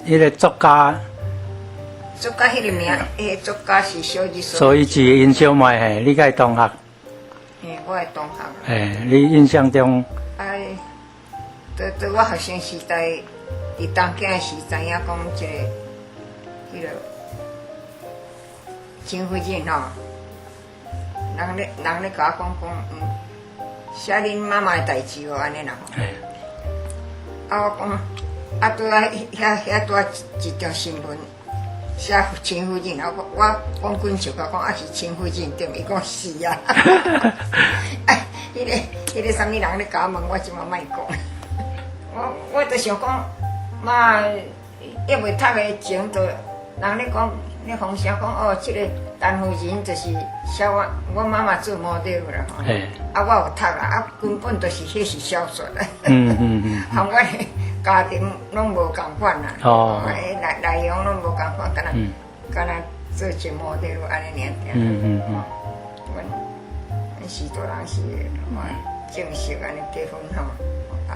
彼个作家。作家彼个名，彼个作家是小日所以是𪜶小妹嘿，你佮伊同學？嘿，我的同學。嘿，你印象中？哎，對我學生時代，佇東京時知影講這個，彼個陳夫人吼，人咧共我講講，寫恁媽媽的代誌哦，按呢啦吼。啊，我講，啊，拄仔遐拄仔一條新聞。寫陳夫人，啊，我講緊笑，講啊是陳夫人對毋？伊講是啊。哎，彼個啥物人咧共我問，我這馬莫講。我就想講，媽猶未讀的前，就人咧講，咧風聲講哦，這個陳夫人就是寫我媽媽做 model 啦吼。啊，我有讀啦，啊，根本就是彼是小說啦。和我的家庭攏無仝款啦。內容攏無仝款，敢若做一個 model 按呢爾爾。阮許多人是正式按呢結婚吼，啊，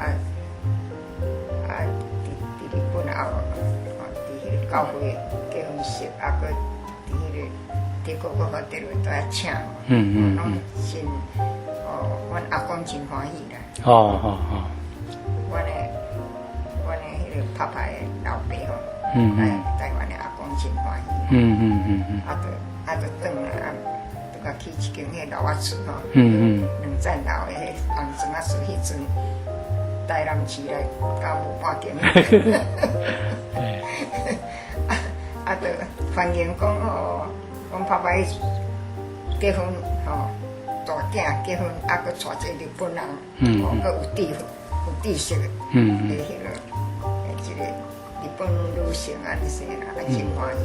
佇日本也有，佇彼个教會結婚式，啊，閣佇彼個帝國國華典禮都愛請，攏真哦，阮阿公真歡喜啦。阮的彼个拍拍的老爸吼，台灣的阿公真歡喜。啊，就轉來啊，就共起一間彼樓仔厝吼。兩層樓的彼紅磚仔厝，彼陣台南市內敢無半間。啊，就歡迎講哦，講拍拍結婚吼，大囝結婚，啊，閣娶一個日本人，哦，閣有知識的，彼個，這個日本女性按呢勢啦，啊，真歡喜。